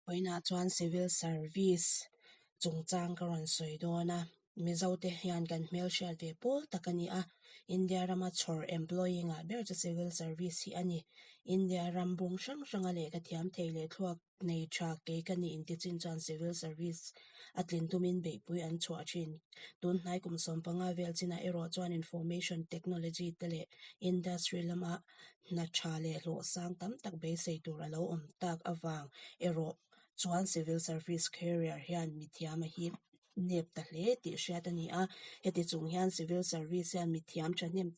Vawiinah chuan Civil Service chungchang ka rawn sawi dawn a, Mizote hian kan hmelhriat ve pawl tak a ni a, India rama chhawr employee ngah ber chu Civil Service hi a ni. India ram bung hrang hranga lehkha thiam thei leh thluak nei tha kei ka nih intichin chuan Civil Service a tlin tumin beihpui an chhuah thin. Tun hnai kum 15 vel chinah erawh chuan Information Technology te leh Industry lama Hna tha leh hlawh sang tam tak beisei tur a lo awm tak avang erawh chuan Civil Service Career hian mithiam a hip nep ta hle tih hriat a ni a. Heti chung hian Civil Service hian mithiam thahnem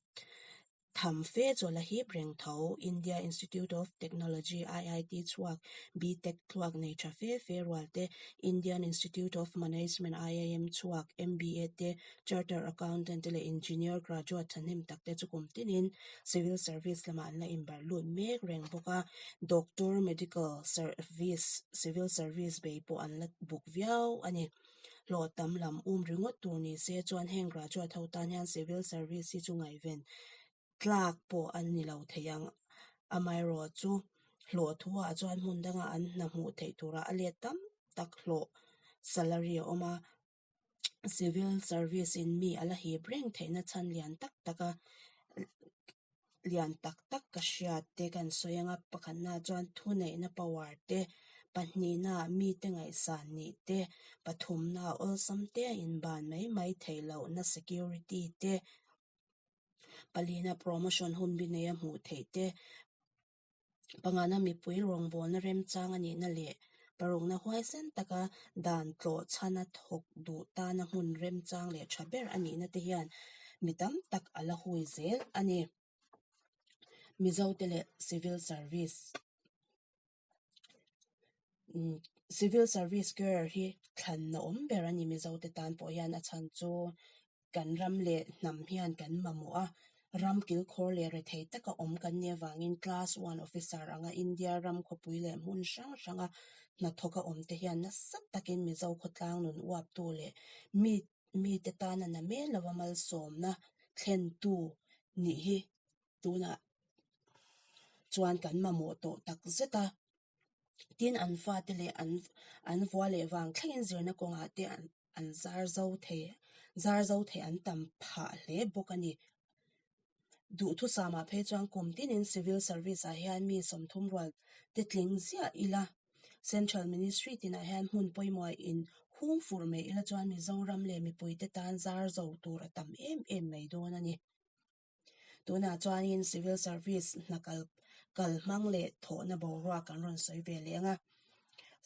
tham fe chu a la hip reng tho. India Institute of Technology, IIT, chhuak B-Tech thluak nei tha fe fe rual te, Indian Institute of Management, IIM, chhuak MBA te, Charter Accountant te leh Engineer graduate thahnem tak te chu kum tinin Civil Service lamah an la inbarh lut mek reng bawk a, Doctor, Medical Service, Civil Service bei pawh an la buk viau a ni. Hlawh tam lam um ringawt tur ni se chuan heng graduate ho tan hian Civil Service hi chu ngaihven tlak pawh an ni lo thei ang. Amaherawhchu, hlawh thuah chuan hmun danga an hna hmuh theih turah a let tam tak hlawh salary a awm a. Civil service in mi a la hip reng theihna chhan lian tak tak a lian tak tak ka hriat te kan sawi ang a pakhatna chuan thuneihna power te pahnihna mite ngaihsan nih te pathumna awlsam te a inban mai mai theih lohna security te palina promotion hun bi neia hmuh theih te. Pangana mipui rawngbawlna remchang a nihna leh parukna huaisen taka dan tlawh chhana thawk duh tana hmun remchang leh tha ber a nihna te hian mi tam tak a la hui zel a ni. Mizote leh Civil Service Civil Service Career hi thlanna awm ber a ni Mizote tan pawh hian a chhan chu Kan ram leh hnam hian kan mamawh a, ram kilkhawr leh rethei taka awm kan nih avangin Class One Officer anga India ram khawpui leh hmun hrang hranga hnathawka awmte hian nasa takin Mizo khawtlang nun uaptu leh mi mite tana na mel lova malsawmna thlentu nih hi tunah chuan kan mamawh tawh tak zet a. Tin, an fate leh an an vua leh vang thlengin zirna kawngah te an an zar zo thei zar zo thei an tam phah hle bawk a ni. Duhthusam ah phei chuan kum tinin Civil Service ah hian mi 30 rual te tling ziah ila Central Ministry tinah hian hmun pawimawh in hung fur mai ila chuan Mizoram leh mipuite tan zar zo tur a tam em em mai dawn a ni. Tunah chuanin Civil Service hna kal kal hmang leh thawhna boruak kan rawn sawi ve leh ang a.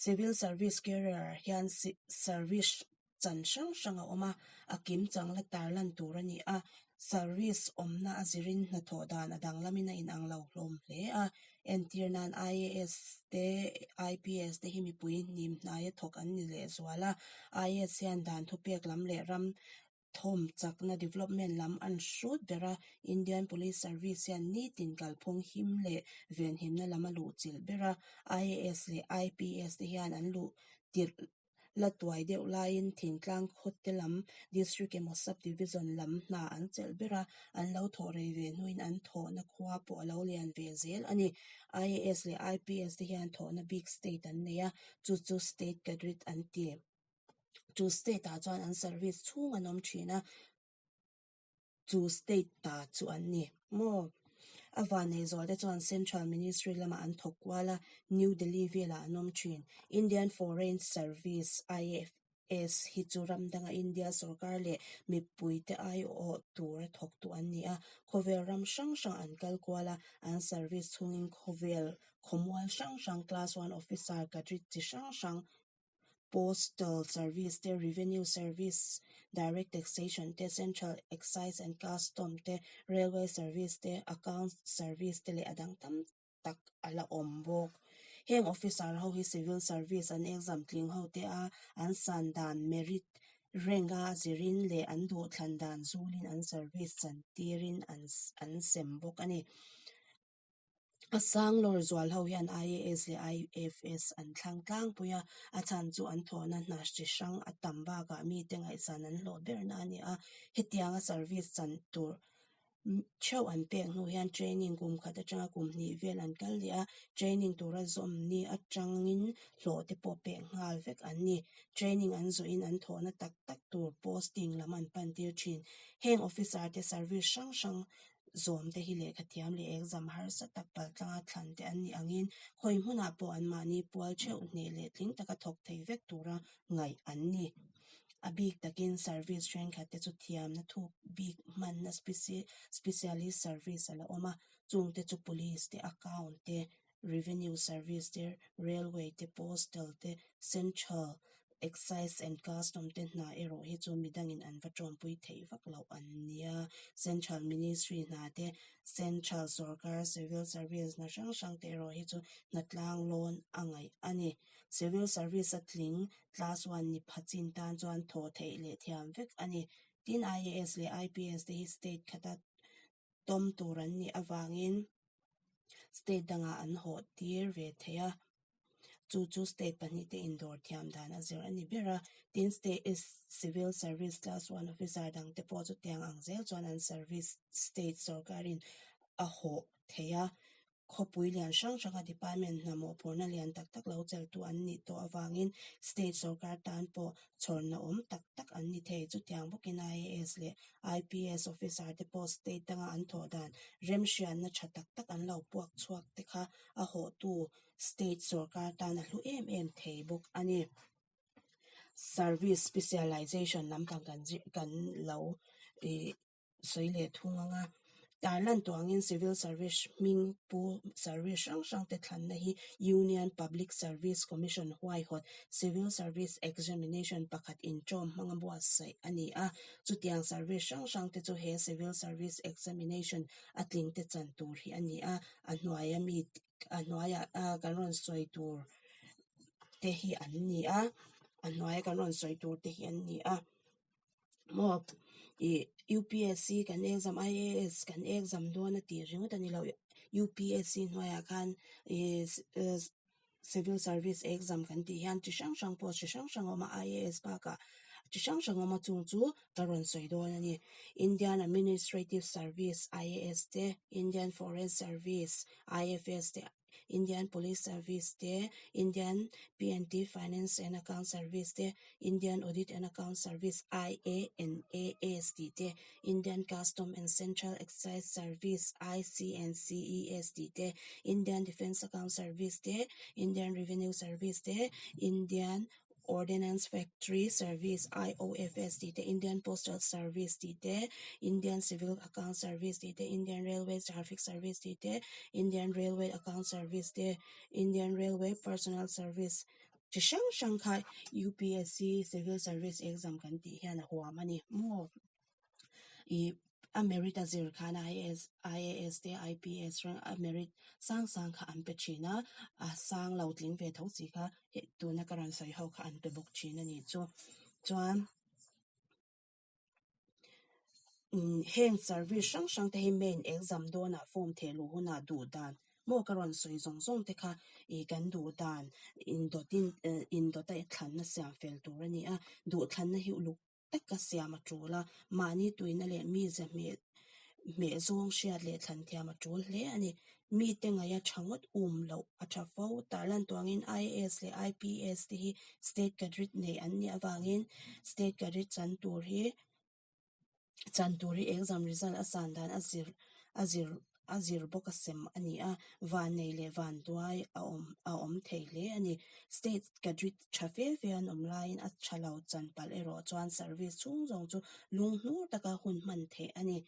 Civil Service Career ah hian service chan hrang hrang a awm a, a kim chang la tarlan tur a ni a. Service awmna a zirin hnathawh dan a danglamin a inang lo hlawm hle a. Entir nan IAS te, IPS te hi mipui hnim hnaia thawk an ni lehzual a. IAS hian dan thupek lam leh ram Thawm chakna development lam an hrut ber a, Indian Police Service hian nitin kalphung him leh venhimna lam a luh chilh ber a, IAS leh IPS te hian an luh tirh la tuai deuh laiin thingtlang khawte lam district emaw sub-division lam hna an chelh ber a, an lo thawh rei ve hnuin an thawhna khua pawh a lo lian ve zel a ni. IAS leh IPS te hian thawhna bik state an nei a, chu chu state cadre an ti. Chu state ah chuan an service chhung an awm thin a, chu state ta chu an ni maw? A vannei zual te chuan Central Ministry lamah an thawk kual a, New Delhi velah an awm thin. Indian Foreign Service, IFS, hi chu ram danga India sorkar leh mipuite aiawh tura thawktu an ni a, khawvel ram hrang hrang an kal kual a, an service chhungin khawvel khawmual hrang hrang Class One Officer cadre chi hrang hrang Postal Service te, Revenue Service, Direct Taxation te, Central Excise and Custom te, Railway Service te, Accounts Service te leh a dang tam tak a la awm bawk. Heng officer ho hi Civil Service an exam tling ho te a an san dan merit rank a zirin leh an duhthlan dan zulin an service chantirin an sem bawk a ni. A sang lawr zual ho hian IAS leh IFS an thlang tlangpui a, a chhan chu an thawhna hna chi hrang a tam bakah mite ngaihsan an hlawh berna a ni a, hetianga service chan tur. Theuh an pek hnu hian training kum khat atanga kum hnih vel an kal leh a, training tura zawm ni atangin hlawh te pawh pek nghal vek an ni. Training an zawhin an thawhna tak tak tur posting lam an pan tir thin. Heng officer te service hrang hrang zawm te hi lehkha thiam leh exam harsa tak paltlanga thlan te an nih angin khawi hmunah pawh anmahni pual theuh hneh leh tling taka thawk thei vek tura ngaih an ni. A bik takin service thenkhat te chu thiamna thuk bik hmanna specialist service a la awm a, chungte chu police te, account te, revenue service te, railway te, postal te, central excise and custom te hna erawh hi chu midangin an va tawmpui theih vak loh an nia. Central ministry hna te, central sorkar civil service hna hrang hrang te erawh hi chu hnatlang lawn a ngaih a ni. Civil service a tling class one ni pha chin tan chuan thaw theih leh thiam vek a ni. Tin, IAS leh IPS te hi state khata tawm tur an nih avangin state dangah an hawh tir ve thei a, chu chu state pahnihte indawr thiam dan a zir a ni ber a. Tin, state civil service class one officer dangte pawh chutiang ang zel chuan an service state sorkarin a hawh thei a. Khawpui lian hrang hranga department hna mawhphurhna lian tak tak lo cheltu an nih tawh avangin state sorkar tan pawh chhawrna awm tak tak an ni thei. Chutiang bawkin IAS leh IPS officer te pawh state danga an thawh dan remhriatna tha tak tak an lo puak chhuak te kha a hawhtu state sorkar tan a hlu em em thei bawk a ni. Service specialization lampang kan lo ih sawi leh thung ang a. Tarlan tawh angin Civil Service hming pu service hrang hrang te thlanna hi Union Public Service Commission huaihawt Civil Service Examination pakhat inṭawm hmanga buatsaih a ni a. Chutiang service hrang hrang te chu he Civil Service Examination a tling te chan tur hi a ni a. A hnuaia mi a hnuaia kan rawn sawi tur te hi an ni a. A hnuaia kan rawn sawi tur te hi an ni a. Maw ih UPSC kan exam IAS kan exam dawn a tih ringawt a ni lo UPSC hnuaiah khan ih civil service exam kan tih hian chi hrang hrang post chi hrang hrang a awm a IAS bakah chi hrang hrang a awm a chung chu ka rawn sawi dawn a ni Indian Administrative Service IAS te Indian Forest Service IFS te. Indian Police Service te, Indian PNT Finance and Account Service te, Indian Audit and Account Service, IANAS, tih te, Indian Custom and Central Excise Service, ICNCES, tih te, Indian Defence Account Service te, Indian Revenue Service te, Indian Ordnance Factory Service, IOFS, tih te, Indian Postal Service tih te, Indian Civil Account Service tih te, Indian Railway Traffic Service tih te, Indian Railway Account Service te, Indian Railway Personnel Service chi hrang hrang kha UPSC Civil Service Exam kan tih hian a huam a ni maw? Ih a merit a zir khan IAS IAS te IPS reng a merit sang sang kha an pe thin a, a sang lo tling ve tho si kha hei tuna ka rawn sawi ho kha an pe bawk thin a nih chu. Chuan umm heng service hrang hrang te hi main exam dawnah form theh luh hunah duh dan maw ka rawn sawi zawng zawng te kha ih kan duh dan indawtin indawta thlanna siam fel tur a ni a, duhthlanna hi uluk taka siam a tul a, mahni tuina leh mi ze hmeh hmeh zawng hriat leh thlan thiam a tul hle a ni. Mite ngaih a tha ngawt um loh a tha fo. Tarlan tuangin IAS leh IPS te hi state cadre nei an nih avangin state cadre chan tur hi chan tur hi exam result a san dan a zir a zir A zir bawk a sem a ni a, vannei leh vanduai a awm a awm thei hle a ni. State cadre tha fe fe an awm laiin a tha lo chan palh erawh chuan service chhung zawng chu lunghnur taka hun hman theih a ni.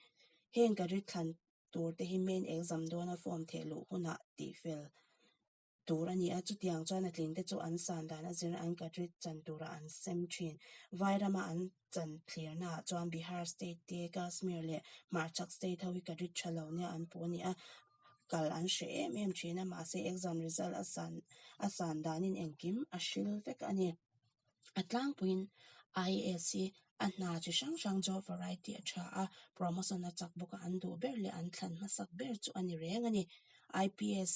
Heng cadre thlan tur te hi main exam dawna form theh luh hunah tihfel tur a ni a, chutiang chuan a tling te chu an san dan a zir an cadre chan turah an sem thin. Vairama an chan thlirna ah chuan Bihar state te, Kashmir leh Hmarchhak state ho hi cadre tha lo nia an puh a ni a, kal an hreh em em thin a, mahse exam result a san a san danin engkim a hril vek a ni. A tlangpuiin IAS hi a hna chi hrang hrang job variety a tha a, promotion a chak bawk a, an duh ber leh an thlan hmasak ber chu a ni reng a ni. IPS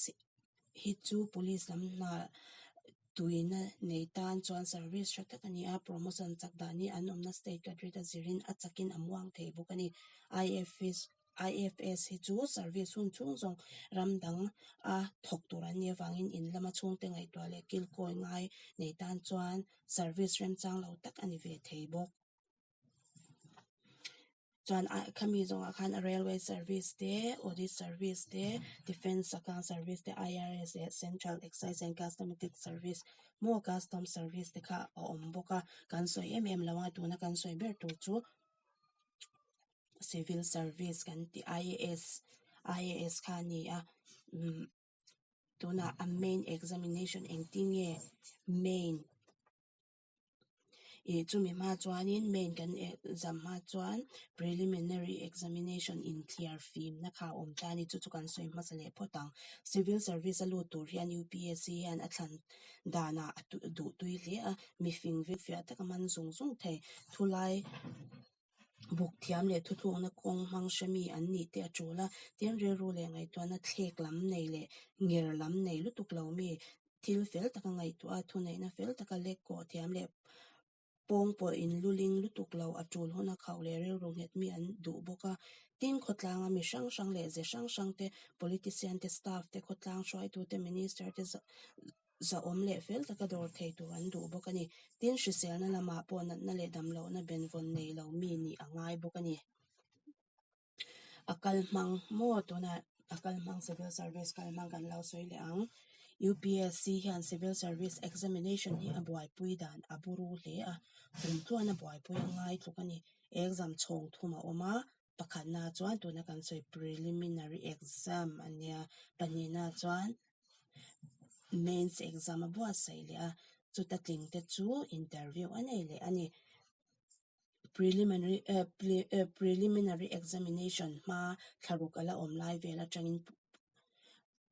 hi chu police lam hna tuina nei tan chuan service tha tak a ni a, promotion chak dan hi an awmna state cadre a zirin a chakin a muang thei bawk a ni. IFS. IFS hi chu service hun chhung zawng ram dang a thawk tur an nih avangin in lama chhungte ngaihtuah leh kilkawi ngai nei tan chuan service remchang lo tak a ni ve thei bawk. Chuan khami zawngah khan railway service te, audit service te, defence account service te, IRS leh central excise and customatic service maw custom service te kha a awm bawk a, kan sawi em em lo a, tuna kan sawi ber tur chu civil service kan tih IAS IAS kha a ni a umm tunah a main examination engtin nge main. Ih chumi hma chuanin main kan exam hma chuan preliminary examination inthliar fimna kha a awm ta a ni chu chu kan sawi hmasa leh phawt ang. Civil service a lut tur hian UPSC hian a thlan danah a duh tui hle a, mifing fiah taka man zung zung thei thulai buk thiam leh thuthlukna kawng hmang hre mi an nih te a tul a, tin rilru leh ngaihtuahna thlek lam nei leh nger lam nei lutuk lo mi Thil fel taka ngaihtuah a, thuneihna fel taka lek kawh thiam leh pawng pawh in luling lutuk lo a tul huna khauh leh rilru nghet mi an duh bawk a. Tin, khawtlanga mi hrang hrang leh ze hrang hrang te, politician te, staff te, khawtlang hruaitu te, minister te zahawm leh fel taka dawr thei tur an duh bawk a ni. Tin, hriselna lamah pawh natna leh damlohna benvawn nei lo mi nih a ngai bawk a ni. A kal hmang maw tunah a kal hmang civil service kal hmang kan lo sawi leh ang. UPSC hian civil service examination hi a buaipui dan a buru hle a, kum tluan a buaipui a ngai tluk a ni. Exam chhawng thum a awm a, pakhatna chuan tuna kan sawi preliminary exam a nia, pahnihna chuan mains exam a buatsaih leh a, chuta tling te chu interview a nei leh a ni. Preliminary preliminary examination hma thlaruk a la awm lai vel atangin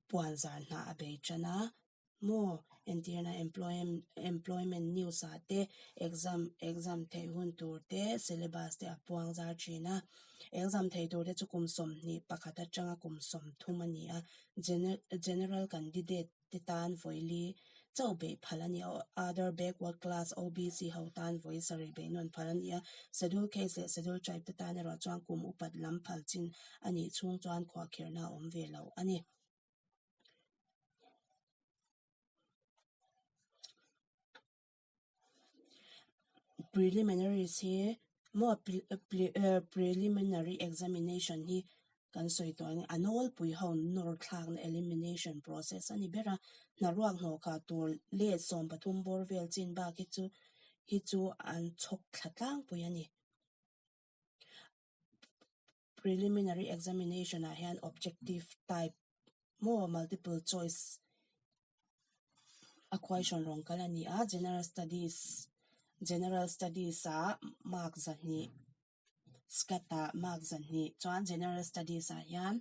puan zar hna a bei tan a maw entirna employment news ah te exam exam theih hun tur te syllabus te a puang zar thin a exam thei tur te chu kum 21 atanga kum 30 a ni a general candidate te tan vawili chauh beih phal a ni a, Other Backward Class, OBC, ho tan vawi sarih beih nawn phal a ni a, Scheduled Caste leh Scheduled Tribe te tan erawh chuan kum upat lam phal chin a nih chhung chuan khuahkhirhna a awm ve lo a ni. Preliminaries hi maw preliminary examination hi kan sawi tawh ang a nawlpui ho nawr thlakna elimination process a ni ber a, hnaruak hnawhkhah tur let 13 bawr vel chin bak hi chu hi chu an chhawk thla tlangpui a ni. Preliminary examination ah hian objective type maw multiple choice a question rawn kal a ni a, general studies general studies ah mark 200 scat ah mark 200 chuan general studies ah hian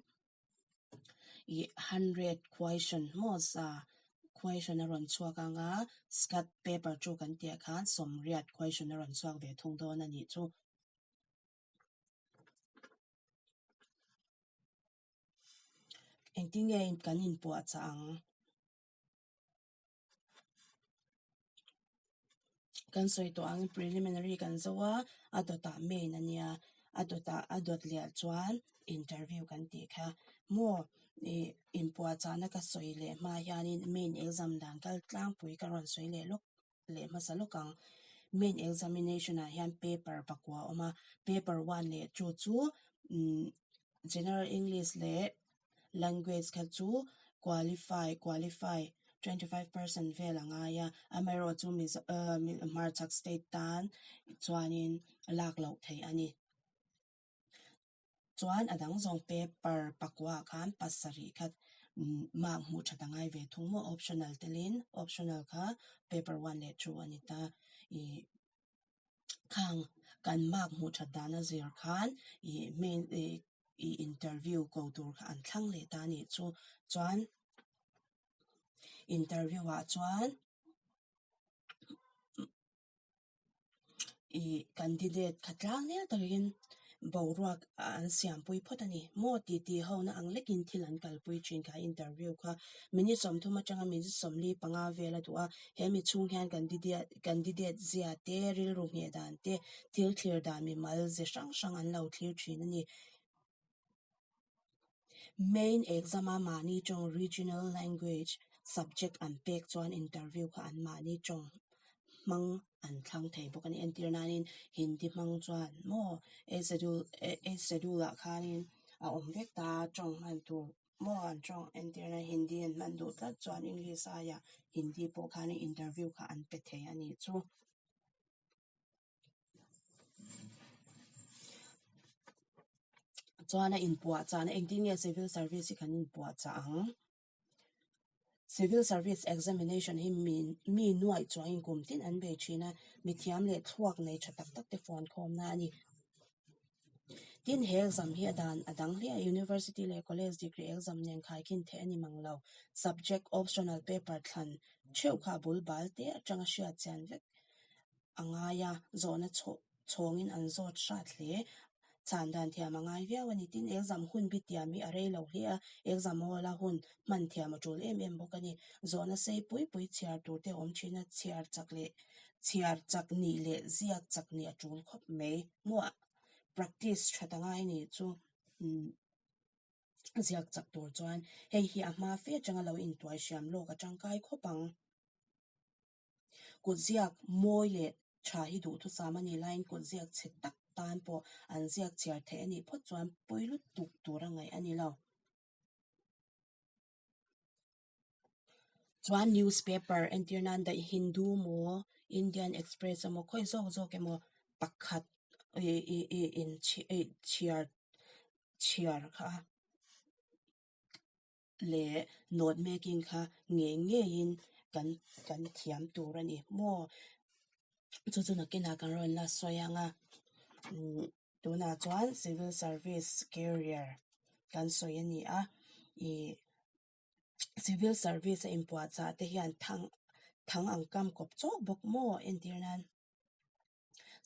ih hundred question maw za question a rawn chhuak ang a scat paper chu kan tih ah khan 80 question a rawn chhuak ve thung dawn a nih chu. Engtin nge kan inpuahchah ang? Kan sawi tawh ang preliminary kan zo a, a dawtah main a nia, a dawtah a dawt leh chuan interview kan tih kha maw ih inpuahchahna ka sawi leh hma hianin main exam dan kal tlangpui ka rawn sawi leh lawk. leh hmasa lawk ang. Main examination ah hian paper pakua a awm a, paper one leh two chu umm general english leh language kha chu qualify qualify 25% vel a ngai a, amaherawhchu chu mizo ahh hmarchhak state tan chuanin lak loh theih a ni. Chuan a dang zawng paper pakua ah khan pasarih kha mark hmuh that a ngai ve thung maw optional telin optional kha paper one leh two a ni ta ih khang kan mark hmuh that dan a zir khan ih main ih ih interview ko tur kha an thlang leh ta a nih chu chuan interview ah chuan. Ih candidate kha tlang nel takin boruak an siampui phawt a ni. Maw ti ti ho na ang lekin thil an kalpui thin kha interview kha minute 30 atanga minute 45 vel a duh a, he mi chhung hian candidate candidate zia te, rilru ngheh dan te, thil thlir dan mimal ze hrang hrang an lo thlir thin a ni. Main exam a mahni tawng regional language subject an pek chuan interview kha an mahni tawng hmang an thlang thei bawk a ni. Entir nanin Hindi hmang chuan maw eight schedule eight schedule ah khanin a awm vek ta a tawng hman tur maw an tawng entir nan Hindi an hman duh tlat chuan English aiah Hindi pawh khanin interview kha an pe thei a nih chu. Chuan a inpuahchahna engtin nge civil service hi kan inpuahchah ang? Civil service examination hi mi mi nuaih chuangin kum tin an bei thin a, mithiam leh thluak nei tha tak tak te fuan khawmna a ni. Tin, he exam hi a dan a dang hle a, university leh college degree exam nen khaikhin theih a ni mang lo. Subject optional paper thlan theuh kha a bul bal te atanga hriat chian vek a ngai a, zawhna chhawngin an zawt hrat hle. Chhan dan thiam a ngai viau a ni. Tin, exam hun bi tiam hi a rei lo hle a, exam hall a hun hman thiam a tul em em bawk a ni. Zawhna sei pui pui chhiar tur te a awm thin a, chhiar chak leh chhiar chak nih leh ziak chak nih a tul khawp mai. Maw practice that a ngai nih chu ziak chak tur chuan hei hi a hma fe atanga lo intuai hriam lawk a tangkai khawp ang. Kut ziak mawi leh tha hi duhthusam a nih laiin kut ziak chhe tak tan pawh an ziak chhiar theih a nih phawt chuan pawi lutuk tur a ngaih a ni lo. Chuan newspaper entir nan daih Hindu maw Indian Express emaw khawi zawk zawk emaw pakhat chhiar chhiar kha leh note making kha ngei ngeiin kan kan thiam tur a ni maw chu chu nakinah kan rawn la sawi ang a umm tunah chuan civil service career kan sawi a ni a ih civil service a inpuahchah te hian thang thang ang kam kawp chawk bawk maw entir nan.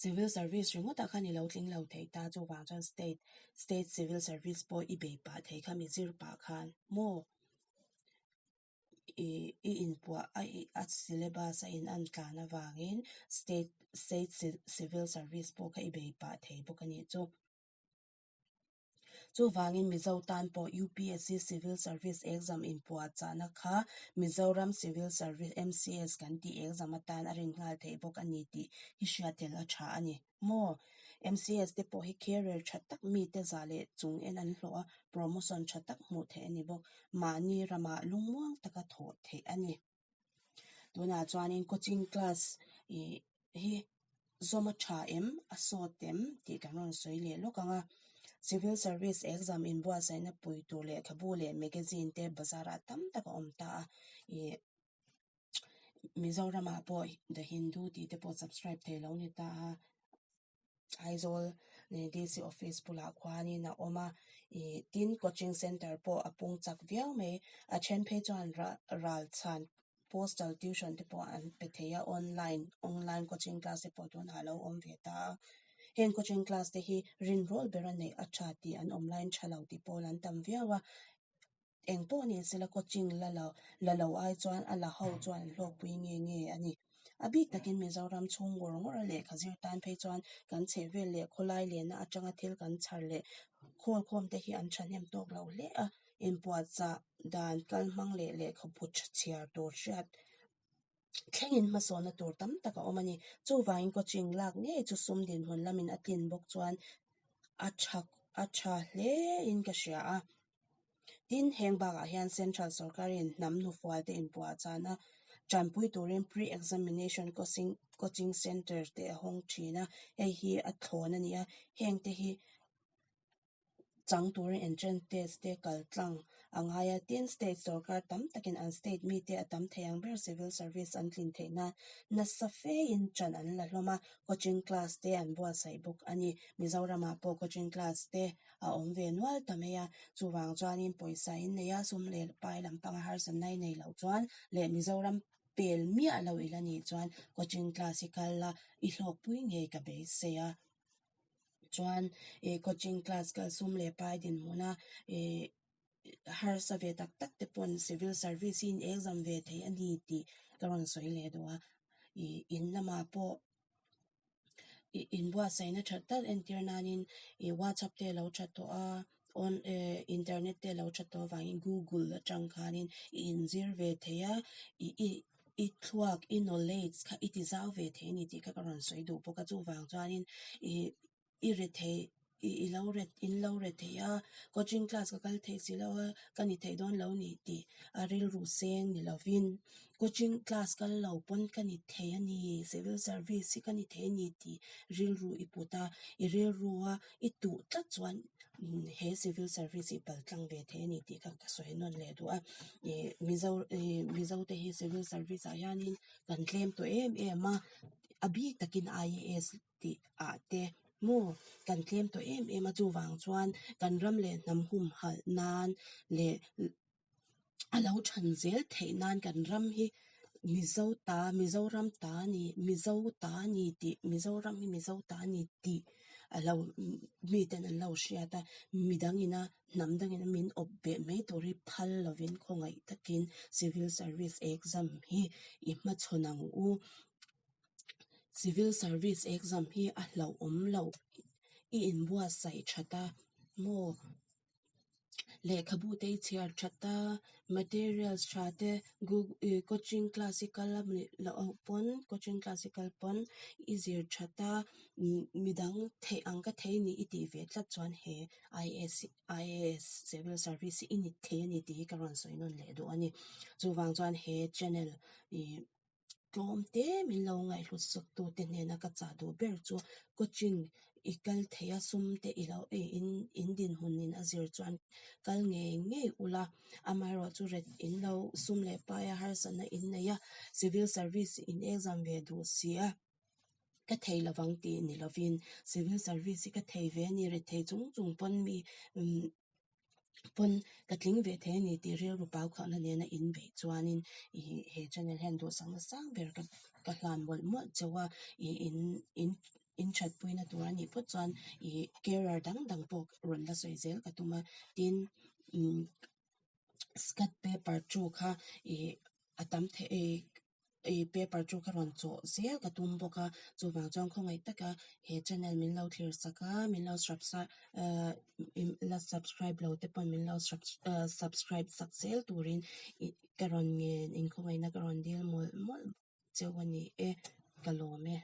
Civil service ringawtah khan i lo tling lo thei ta, chuvang chuan state state civil service pawh i bei pah thei kha mi zir pah khan maw i i inpuah a i a syllabus a in an tlan avangin state state civil service pawh kha i bei pah thei bawk a nih chu. Chuvangin Mizo tan pawh UPSC Civil Service exam inpuahchahna kha Mizoram Civil Service, MCS, kan tih exam atan a rin nghal theih bawk a ni tih hi hriat tel a tha a ni. Maw? MCS te pawh hi career tha tak mite zah leh chung en an hlawh a, promotion tha tak hmuh theih a ni bawk. Mahni ramah lungmuang taka thawh theih a ni. Tunah chuanin coaching class ih hi zawm a tha em, a sawt em tih kan rawn sawi leh lawk ang a. Civil service exam inbuatsaihna pui tur lehkhabu leh magazine te bazar ah tam tak a awm ta a. Ih Mizoramah pawh The Hindu tih te pawh subscribe thei lo ni ta a. Aizawl DC office bulah khuanin a awm a, ih tin coaching centre pawh a pung chak viau mai. A then phei chuan ral chhan postal tuition te pawh an pe thei a, online online coaching class te pawh tunah a lo awm ve ta a. Heng coaching class te hi rinrawl bera neih a tha tih an awm laiin tha lo tih pawl an tam viau a. Eng pawh ni sela coaching la lo la lo ai chuan a la ho chuan an hlawkpui nge nge a ni. A bik takin Mizoram chhung ngawr ngawr a lehkha zir tan phei chuan kan chhehvel leh khawlai lenna atanga thil kan chhar leh khawlkhawm te hi an thahnem tawk lo hle a, inpuahchah dan kal hmang leh lehkhabu chhiar tur hriat thlengin hmasawnna tur tam tak a awm a ni. Chuvangin coaching lak ngei chu sum dinhmun lamin a tlin bawk chuan a tha a tha hlein ka hria a. Tin, heng bakah hian Central sorkarin hnam hnufual te inpuahchahna tanpui turin pre-examination coaching coaching centre te a hawng thin a, hei hi a thlawn a ni a, heng te hi chang turin entrance test te kal tlang a ngai a, tin state sorkar tam takin an state mite a tam thei ang ber civil service an tlin theih nan nasa fein ṭan an la hlawm a, coaching class te an buatsaih bawk a ni. Mizoramah pawh coaching class te a awm ve nual ta mai a, chuvang chuanin pawisa in nei a, sum leh pai lampanga harsatna i nei loh chuan leh Mizoram pel miah lo ila nih chuan coaching class hi kal la i hlawkpui ngei ka beisei a. Chuan ih coaching class kal sum leh pai dinhmuna ih harsa ve tak tak te pawn civil service hi in exam ve thei a ni tih ka rawn sawi leh duh a, ih in lamah pawh ih inbuatsaihna that tak entir nanin ih whatsapp te a lo that tawh a. On internet te a lo that tawh avangin Google atang khanin i inzir ve thei a, i i i thluak i knowledge kha i ti zau ve thei a ni tih kha ka rawn sawi duh bawk a. Chuvang chuanin ih i re thei i i lo re in lo re thei a, coaching class ka kal thei si lo a, ka ni thei dawn lo ni tih a rilru seng ni lovin coaching class kal lo pawn ka ni thei a ni, civil service hi ka ni thei a ni tih rilru i put a, i rilru a i tuh tlat chuan he civil service hi pal tlang ve thei a ni tih kha ka sawi nawn leh duh a, ih mizo ih mizo te hi civil service ah hianin kan tlem tawh em em a, a bik takin I_A_S tih ah te maw kan tlem tawh em em a chuvang chuan kan ram leh hnam humhalh nan leh a lo than zel theih nan kan ram hi Mizo ta Mizoram ta a ni Mizo ta a ni tih Mizoram hi Mizo ta a ni tih a lo miten an lo hriat a midang ina hnam dangin min awp beh mai tur hi phal lovin khawngaih takin civil service exam hi i hmachhawn ang u. Civil service exam hi a hlauhawm loh i inbuatsaih that a maw? Lehkhabu te i chhiar that a, materials tha te google coaching class i kal a nih loh pawn coaching class i kal pawn i zir that a midang theih ang ka thei ni i tih ve tlat chuan he I_A_S I_A_S civil service hi i ni thei a ni tih hi ka rawn sawi nawn leh duh a ni. Chuvang chuan he channel ih. Tlawm te min lo ngaihhlut sak tu te hnena ka chah duh ber chu coaching i kal thei a sum te i lo ei in in dinhmun in a zir chuan kal ngei ngei ula amaherawh chu ret in lo sum leh pai a harsatna in nei a civil service in exam ve duh si a ka thei lovang tih ni lovin civil service hi ka thei ve a ni ret thei chung chung pawn mi umm. Pawn ka tling ve thei a ni tih rilru pau khauhna nena in beih chuanin ih he channel hian duhsakna sang ber ka ka hlan mawlh mawlh chauh a ih in in in that puina tur a nih phawt chuan ih carer dang dang pawh rawn la sawi zel ka tum a tin umm scat paper two kha ih a tam theih ih. Ih paper chu ka rawn chawh zel ka tum bawk a chuvang chuan khawngaih taka he channel min lo thlir sak a min lo ahh la subscribe lo te pawn min lo subscribe sak zel turin ih ka rawn ngen inkhawngaihna ka rawn dil mawlh mawlh cheu a ni e ka lawm e.